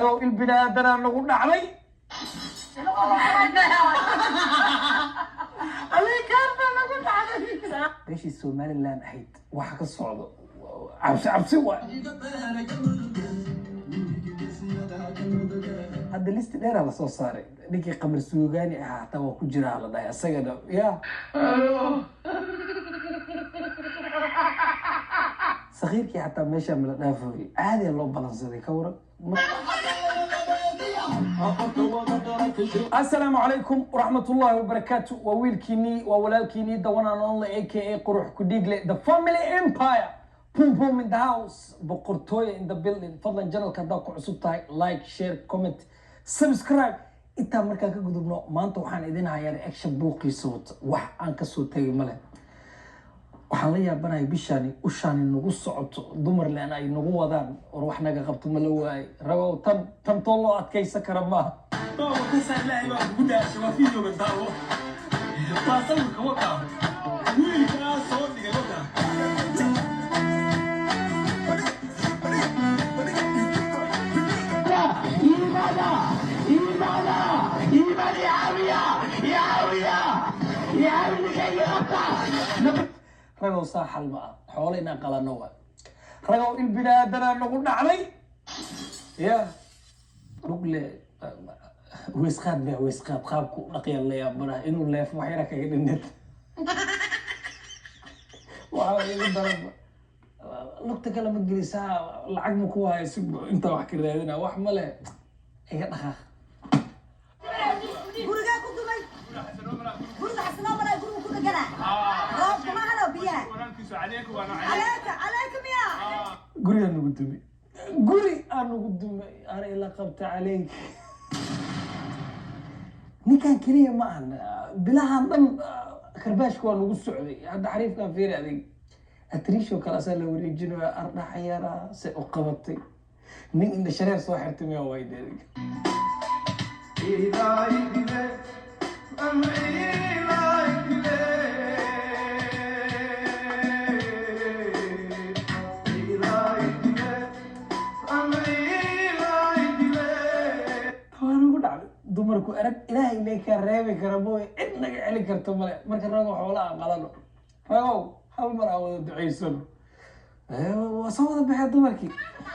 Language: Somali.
Il biniaadanaa nagu dhacday. Alikaar baa nagu dhacday. Meeshii Somaliland ahayd waxa ka socdo cabsi cabsi waay. Hadda listi dheeraa lasoo saaray. Ninkii Qamar Suugaani ahaa hataa waa ku jiraa la dhahay isagana. Ya sakiirkii xataa meeshaa mala dhaafooyey, caadiya loo balansaday. Ka waran? Asalaamu calaykum waraxmatullahi wabarakaatu. Waa wiilkiinii, waa walaalkiinii, the one and only, aka Qurux Kudhiigle, the family empire, pum pum in the house, boqortooya in the building. Fadlan, channelka haddaa ku cusub tahay, like, share, comment, subscribe. Intaa markaan ka gudubno, maanta waxaan idin hayaa reaction buuqiisa wata, wax aan kasoo tegay male. Waxaan la yaabanahay bishaani ushaani nagu socoto, dumarlen ay nagu wadaan. War wax naga qabto ma la waayay? Ragow, tan tantoo loo adkaysan kara maaha. Daawo kasaa, Ilaahay baa kugu dhaashay. Waa videoga daawo, waa sawirka wakaa, wiilkaa soo dhigay wakaa. Ragow, saa xal ma ah. Xoolo inaan qalano waa. Ragow, il biniaadanaa nagu dhacday. Ya lugle weysqaad baa weysqaad qaabku u dhaqyaan la yaabanaha inuu leefo wax yara kaga dhinid. Waxaa igu daranba lugta kale ma gelisaa, lacag ma ku hayo, si intaa wax ka raadina, wax male, iga dhaqaaq. Gurigaa ku dumay, guriga xasanoo malay, guriga ku dheganaa roobka ma halo biyaha. Caleeka caleeka miya? Gurigaa nagu dumay, guri aa nagu dumay, ana ila qabta caleyk. Ninkan keliya ma ahan, bilahan dhan karbaashka waa nagu socday. Hadda xariifkan fiiri, adig atriisho kale asaa la wareejinayo, ardhaxyara se u qabatay. Nin indha shareer soo xirtay miya? Wayde adig. Waa nagu dhacday. Dumarku arag, Ilaahay inay kaa reebi kara mooye, cid naga celin karto male. Marka ragow, xoola aan qalano. Ragow, hal mar aan wada duceysano. Waa soo wada baxee dumarkii.